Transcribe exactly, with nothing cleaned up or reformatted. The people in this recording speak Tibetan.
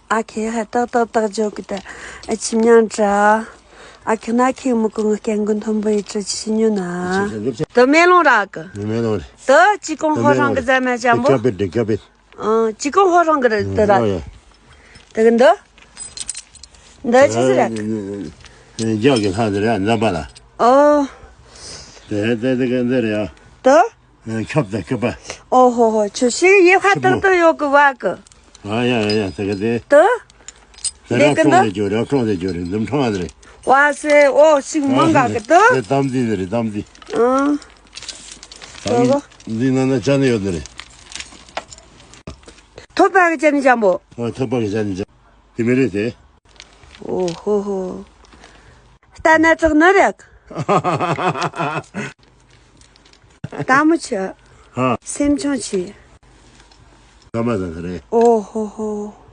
ཨ་ཁེ་ཧ་ཏག་ཏག་ཏག་འཇོག་གི་ད། ཨ་ཆི་མྱང་དྲ། ཨ་ཁེ་ན་ཁེ་མུ་གུ་ང་སྐད་མགོ་མཐོན་པོ་ཡི་དྲི་ཆི་ཉོ་ན། དུ་མེ་ལོང་ར་གི། མེ་ལོང་རེད། དུ་ཅི་གོང་ཧོ་རང་གི་ཟ་མ་ཅམ་པོ། ཀ་པེ་ཀ་པེ། ཨ་ཅི་གོང་ཧོ་རང་གི་རེད་དུ་ར། ཨོ་ཡ། དུ་གི་འདི། འདི་ཆི་ཟིག་ར་གི། རྒྱག་གི་ལྷ་འདི་རེད་འཛམ་པ་ལ། ཨོ། དེ་དེ་དེ་གི་འདི་རེད་ཡ། དུ། ཁྱབ་དང་ཁྱབ་པ། ཨོ་ཧོ་ཧོ་ཁྱོད་ཤེས་ཡེ་ཁ་ཏག་ཏག་ཡོད་གི་བ་གི། ཨ་ཡ་ཡ་ཡ་དེ་གི་དེ། དུ། དེ་ར་ཀྲོང་དེ་ཇོ་ར་ཀྲོང་དེ་ཇོ་རེད་འཛུམ་ཁྲང་ཨ་རེད། ཝ་སེ་ཨོ་ཤིག་མང་ག་གི་དུ། དེ་དམ་ཚིག་དེ་རེད་དམ་ཚིག་ཨང་། དམ་ཚིག་འདི་ནང་ན་ཅ་ནི་ཡོད་ནི་རེད། ཐོབ་པ་གི་ཅ་ནི་ཅམ་པོ། ཨ་ཐོབ་པ་གི་ཅ་ནི་ཅམ། དེ་མི་རེད་དེ། ཨོ་ཧོ་ཧོ། ལྟ་ན་དྲག་ནི་རེད། ལྟ་མོ་ཆེ། ཧ། སེམས་ཆུང་ཆེ། ལྟ་མ་ཟ་ས་རེད། ཨོ་ཧོ་ཧོ།